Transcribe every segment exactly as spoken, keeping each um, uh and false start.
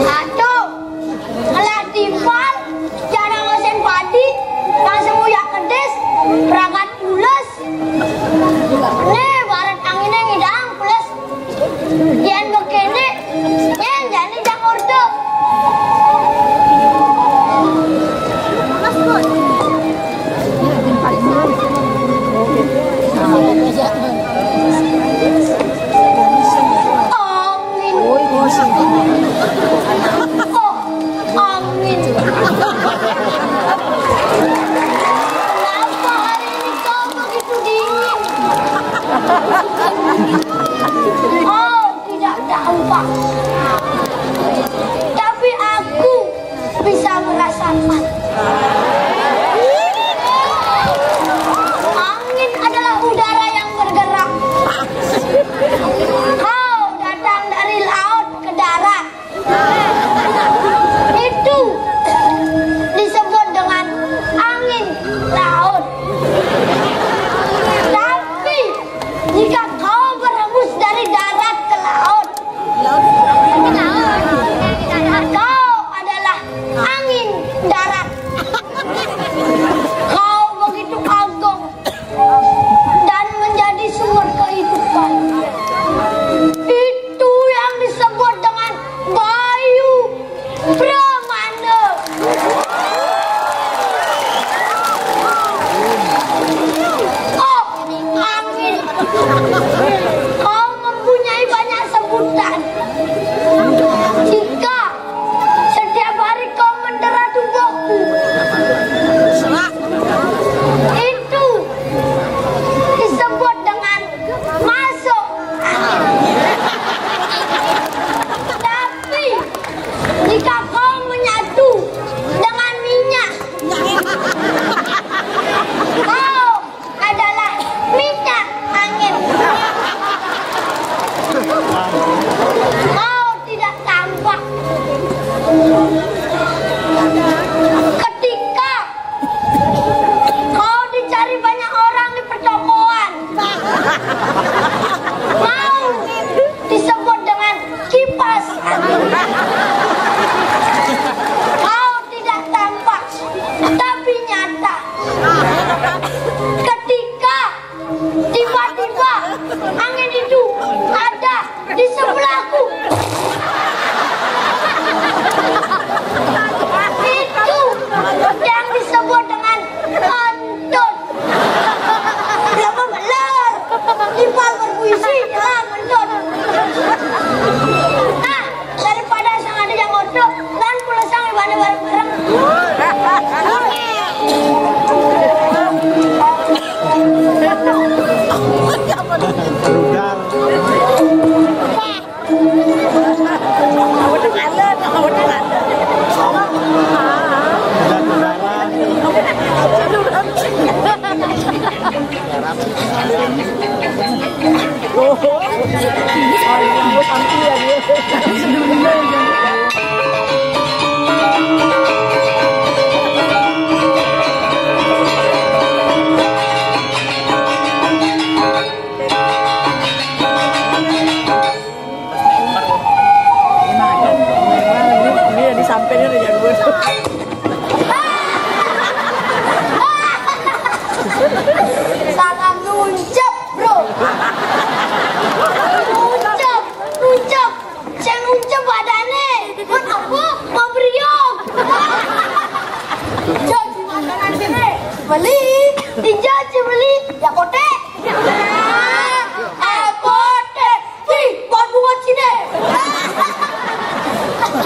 Aduh, ngelah timpal, jarang ngosén padi, langsung uyak kedis, berangkat pules. Nih, barat anginnya ngidang pules. Yén bekéné, yén jani Jakarta. Angin. Oh, angin. Kenapa hari ini kau begitu dingin? Oh, tidak tampak. Tapi aku bisa merasakan. Angin adalah udara yang bergerak. Kau datang dari laut ke darat. Itu disebut dengan angin laut. Tapi jika kau berhembus dari darat ke laut, kau adalah angin darat. Kau begitu agung dan menjadi sumber kehidupan. Itu yang disebut dengan Bayu Pramana. Oh, angin. Kau mempunyai banyak sebutan. Jika setiap hari kau mendera tubuhku, itu disebut dengan masuk angin. Tapi jika kau menyatu dengan minyak, kau adalah minyak angin. Kau tidak tampak. Ketika kau dicari banyak orang di pertokoan, mau disebut dengan kipas angin. Kau tidak tampak, tapi nyata. Ketika tiba-tiba angin itu ada di sebelahku, itu yang disebut dengan kentut. Lama beler. Ipal berpuisi, ya, kentut. Nah, daripada sang ada yang ngodok, lan kula sang ibadah bareng-bareng. Rudal. Ini udah disampaikan, udah jagoan. Salah nuncep, bro. Nuncep, nuncep. Saya nuncep badannya.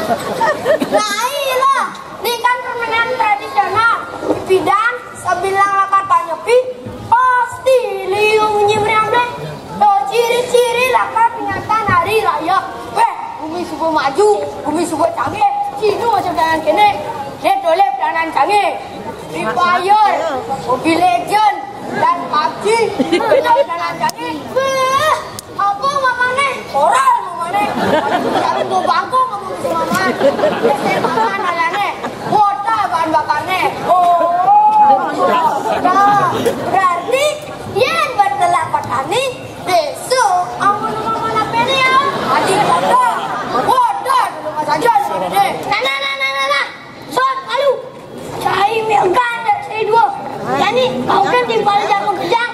Nah, iyalah, ini kan permainan tradisional. Pidan, sabilang lakar panyepi, pasti liu munyi meriam deh. Tuh, ciri-ciri lakar peringatan hari raya. Weh, gumi suba maju, gumi suba canggih. Sinu macam dalan kene. Nih, toleh dalan canggih. Free Fire, Mobile Legend, dan PUBG. Itu dalan canggih. Wah, apa mamane? Oral mamane. Tapi gua bangkong ngomong si maman. Terus si maman nanyane, "Kuota bahan bakarne?" Oh, kuota. Berarti yen buat ngelak petani, besok amun maman apa ni ya? Adi kuota. Kuota dulu Mas Ajo dulu deh. Nah, nah, nah, nah, nah, nah. Sot, alu. Cai mie kan cai dua. Jadi, kau kan timpal jamu kejang.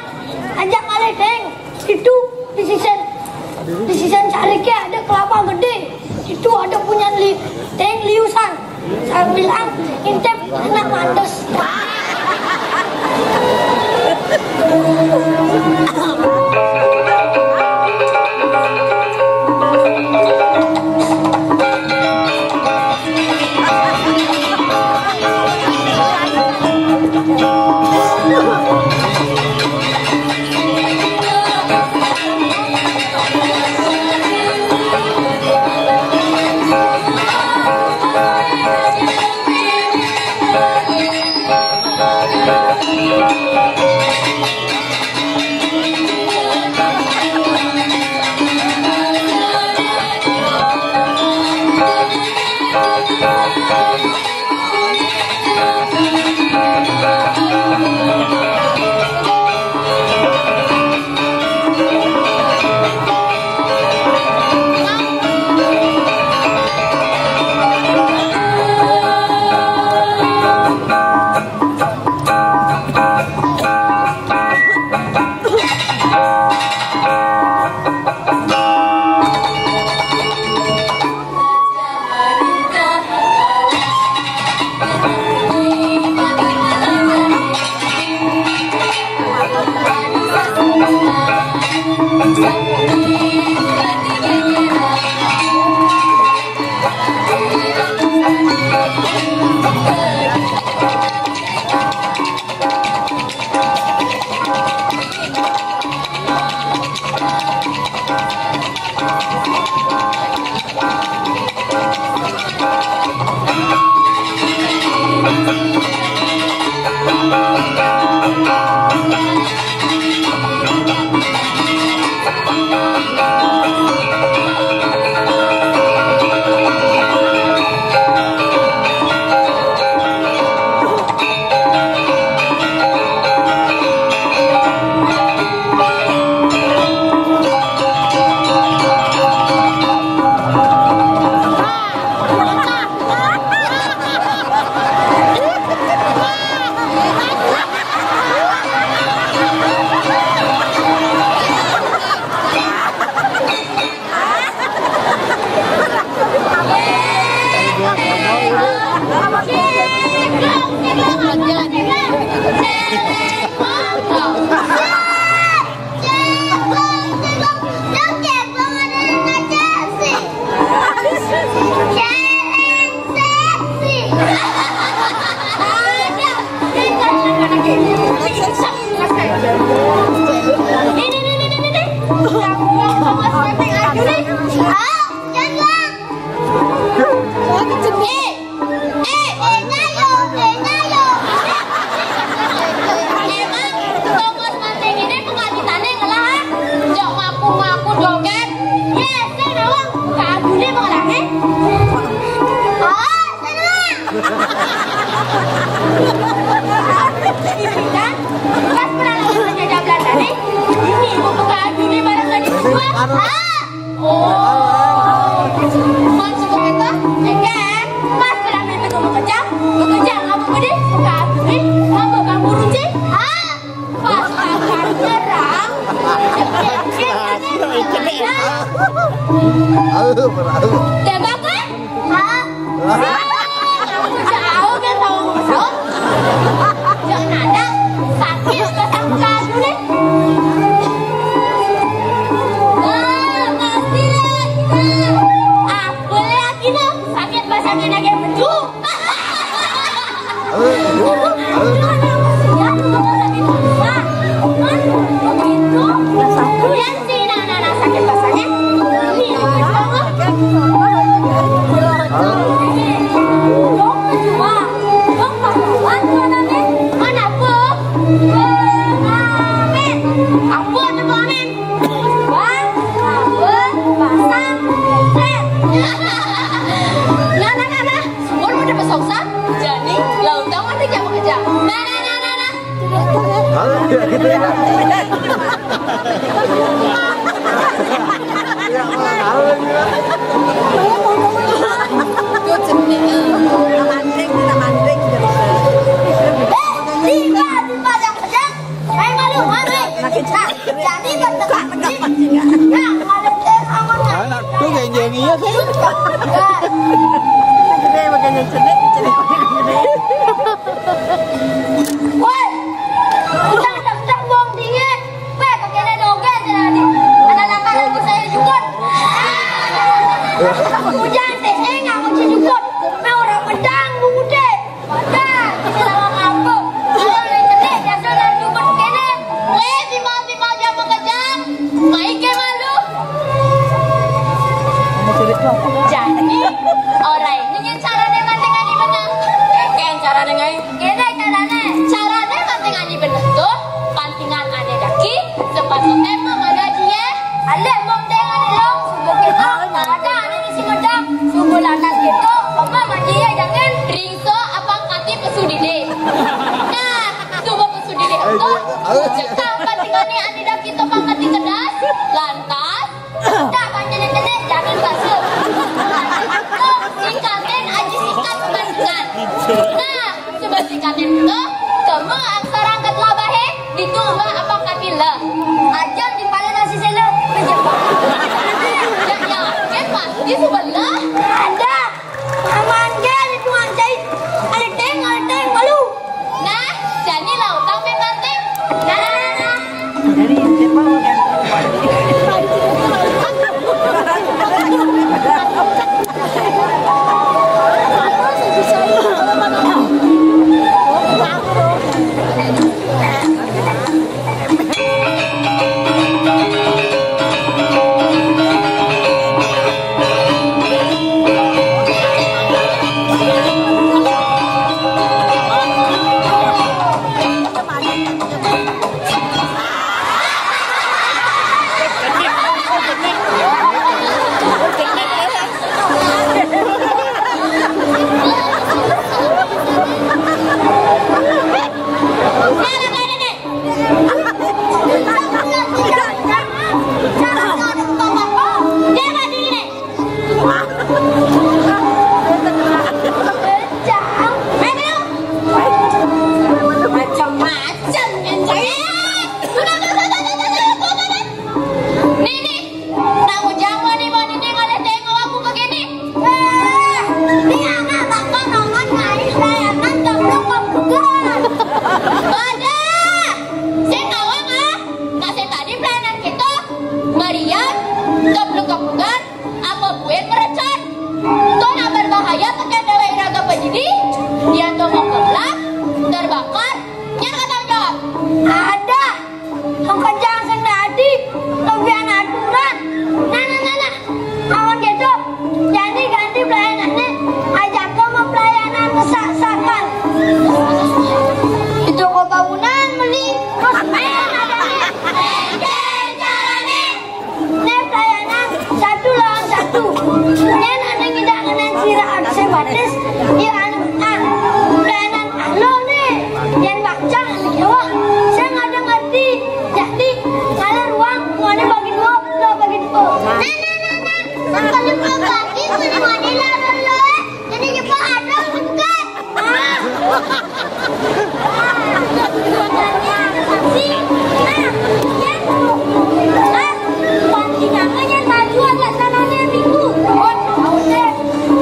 Ajak kali, Deng. Itu di sisen, di sisen cari ke ada kelapa gede. Itu ada punya li, Deng Liusan. Saya bilang, intip anak mandes. Eh, eh, nyayo, eh, nyayo. Emang Thomas Manteng ini pengajitannya ngelah, ah? Jok ngaku-ngaku joget. Yes, saya nawang. Kagune pengelahnya. Oh, senang. Ini kan, pas pernah lagi penjajah Belanda nih. Ini mau buka dunia barang tadi semua. Ah. Oh. Maksud kita, ya kan? Pas pernah main betul bekerja, bekerja ngapa gede? Kagune, ngapa kamu ruci? Ah. Pas akan nyerang. Halo, beralu. Tembakan? Hah? Aku jauh kan tahu pesawat. Jangan ada sakit ke sangka dulu. Wah, pasti lagi. Aku lagi nih sakit. Tuh, cenik. Mandring, kita mandring. Eh, tiba, tiba, yang pedas. Hai, malu, hai. Nah, jadi berdekat. Nah, kalau dia sama, nah. Anak tuh genjeng iya sih. Gede, bagian yang cenik, cenik gede. Woi, udah, udah, udah, buang dingin. Weh, pakainya doge aja tadi. Ada langkah lagu saya juga. Hujan teh, saya nggak mau jujur. Nah, orang pedang, udah. Wadah, bisa lawak apa? Kalau lain teh, biasa dari juga kene. Weh, timbal-timbal dia mengejar. Baik ya, malu. Jadi, orang ini yang caranya mantengan di benang. Kayak caranya ngai. Gini caranya. Caranya mantengan di benang tuh, pantingan ane daki, sepatu emang ada dia. Alek mau dengan lo, subuh kita, ada ane di Sumedang, subuh lanang gitu, apa mandi ya jangan. Ringso apa kati pesudide. Nah, subuh pesudide itu, cekang pantingannya ane daki topang kati kedas, lantas, tak panjang-panjang jangan basuh. Singkatin aja sikat pantingan. Nah, sebab singkatin itu, kamu aksara angkat labahe, ditu umbah apa katila. Ajam di pala nasi sela, menjebak. Ya, ya, kan pasti sebelah. Ada. Aman, kan itu anjay. Ada teng, ada teng, malu. Nah, jani lah utang main ranting. Nah, nah, nah, nah. Jadi, siapa mau ganti? Macam-macam yang saya. Nih, nih. Tahu jamu nih, mau nih, nih, ngalih tengok aku begini. Eh, ini anak bakal nonton main layangan keblok-keblokan. Ada. Saya tahu, ah. Nah, saya tadi pelayanan kita, meriam, keblok-keblokan, apa buin merecat. Tuh nak berbahaya tekan dewa iraga penjidi, dia tuh mau keblak, terbakar, nyan kata jawab. Ada. Pekerjaan sing tadi, lebihan aturan. Nah, nah, nah, nah. Awan gitu, jadi ganti pelayanannya, ajak ke mau pelayanan mesak-sakan. Di toko bangunan beli, terus main adanya. Ente caranya. Nih pelayanan satu lawan satu. Nih anak tidak kenal sirah akse batis, dia anu, ah, pelayanan alo nih, yang baca anu Jawa, saya nggak ada ngerti. Jadi, kalau ruang, ruangnya bagi dua, dua bagi dua. Nah, nah, nah, nah. Nah, kalau dua bagi, mana, mana lah, lo, eh? Jadi, cepat ada, bukan? Ah. Ah, ada saksi. Nah, ya. Ah, panci namanya maju agak sananya minggu. Oh, tahu deh.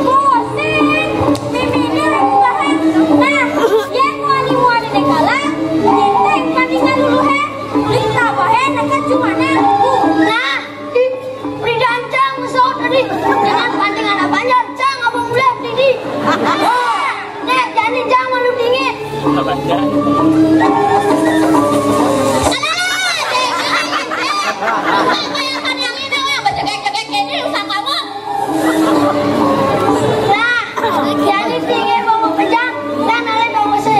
Bosen. Mimine aku bahas. Nah, ya, muani-muani deh kalah. Kita yang pancingan dulu, he. Lita bahe nekat cumane aku. Nah, di, di dancang mesot tadi. Dengan pantingan apa aja, cang apa mulai tadi. Wah, nek jani jang malu dingin. Alah, dek, dek, dek. Apa yang kan yang ini, yang bercegek-cegek ini, usah kamu. Lah, jadi pinggir bawa pejam, dan ada bawa se.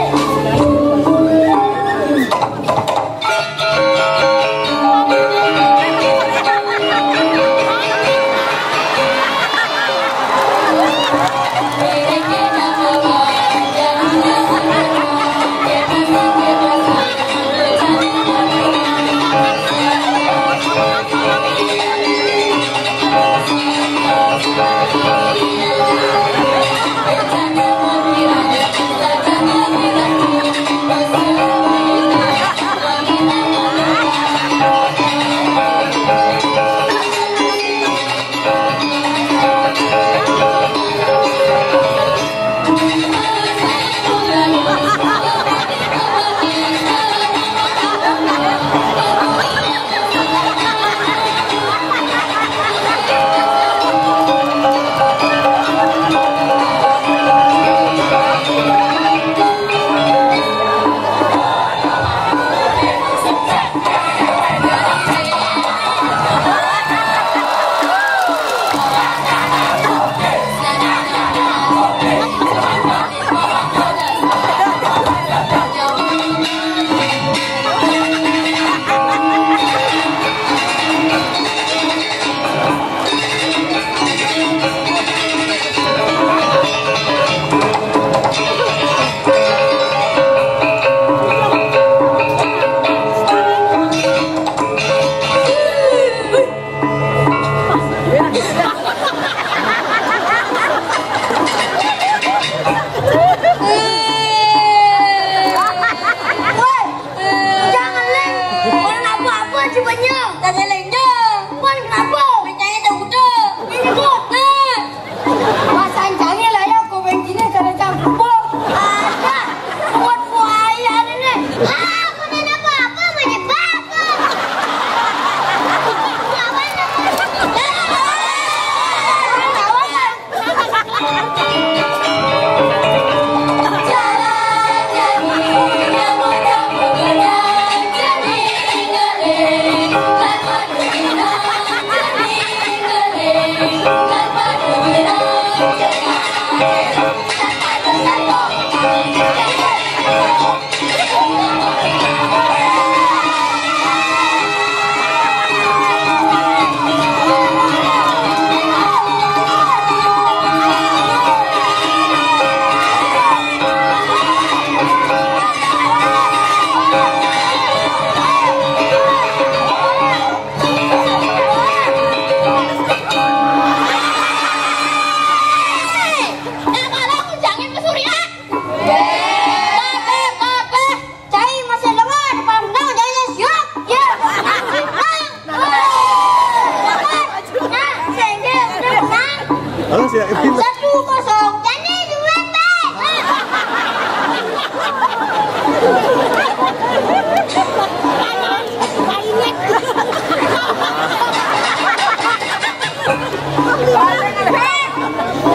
Satu kosong. Jadi duit, Teh.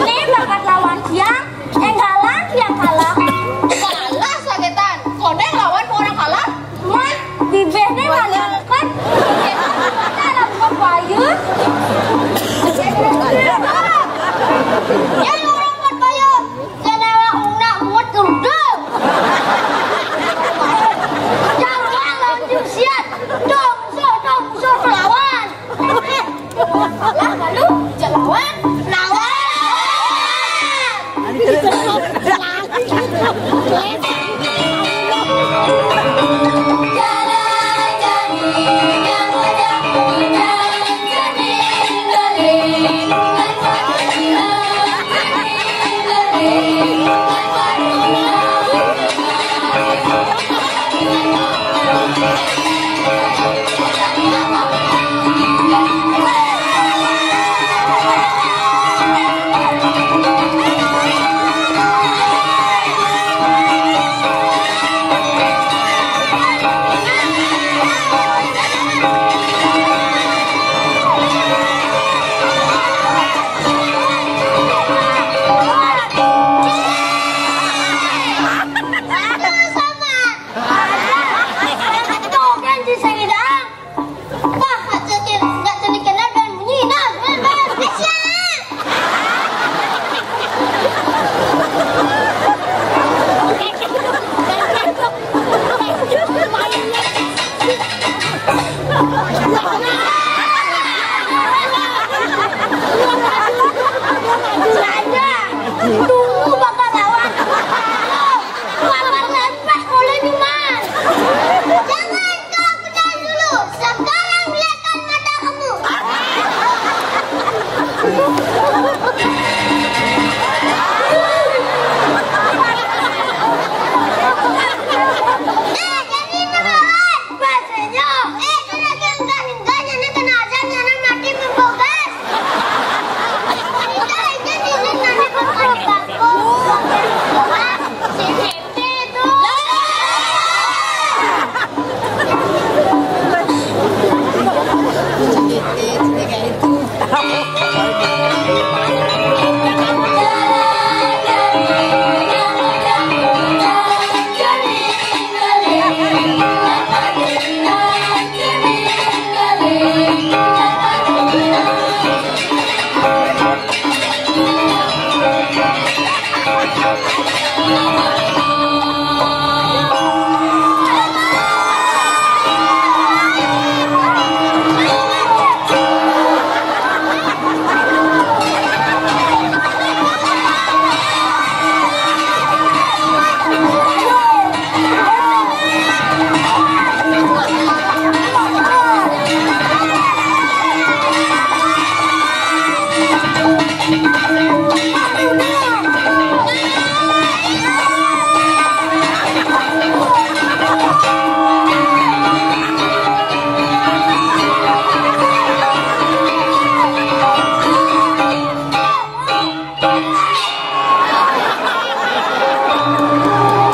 Ini bakat lawan siang, enggalan siang kalah. Kalah sagetan. Konéng lawan orang kalah. Mah, bibéh téh ngalangkat. Téh lamun bayun. Ya, orang kan bayun. Janawa ungna muat geruduk. Jangan lanjut siat. Dong, so, dong, so, lawan. Lah, lalu, jelawan, lawan. Tuh kan si Sahidang. Wah, nggak jadi, nggak jadi kenal dan bunyi. Nah, nah, nah, Asia. Tunggu bakal lawan. Bakal lempar oleh Dimas. Jangan kau kenal dulu. Sekarang lihatkan mata kamu. Eh, jadi ini lawan. Bahasanya, eh, kena genggah-genggah, nyana kena ajar, nyana mati membogas. Kita aja dulu nanti bakal dibangkok. Bogas, si Siti itu.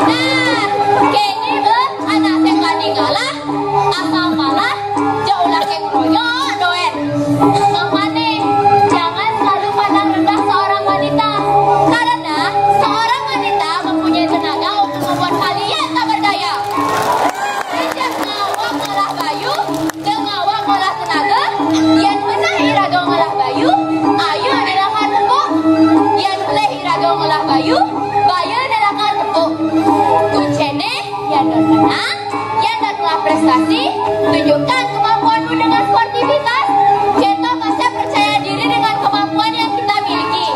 Nah, kayaknya, Bang, anak saya nggak tinggal lah. Asal kalah, jauh lagi ngeroyok, doen. Makané, jangan selalu pandang rendah seorang wanita. Karena seorang wanita mempunyai tenaga untuk membuat kalian tak berdaya. Jangan ngawak ngalah bayu, jangan ngawak ngalah tenaga. Yén meunang iraga ngalah bayu, ayu adalah tepuk. Yén beléh iraga ngalah bayu, bayu adalah tepuk. Kunciné, yén dot menang, yén dot ngelah prestasi, tunjukkan kemampuanmu dengan sportivitas. Contoh konsep percaya diri dengan kemampuan yang kita miliki.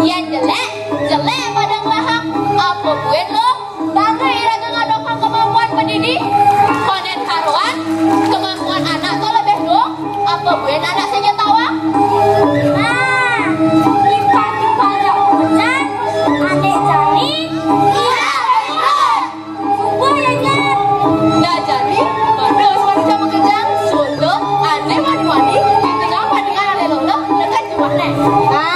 Yén jelék, jelék pada ngelahang. Apa buin lo? Bangga iraga ngadongkang kemampuan pendidi. Konén karuan, kemampuan anak to lebih dong. Apa buin anak sing nyetawang? Nah, timpal-timpal jauh bener, ané jani. Iya, bener. Subuh ya, Nyan. Nah, jadi, pada suatu jam kerja, subuh, ané wani-wani, tinggal pandangan ané lolo, dekat rumahné. Nah,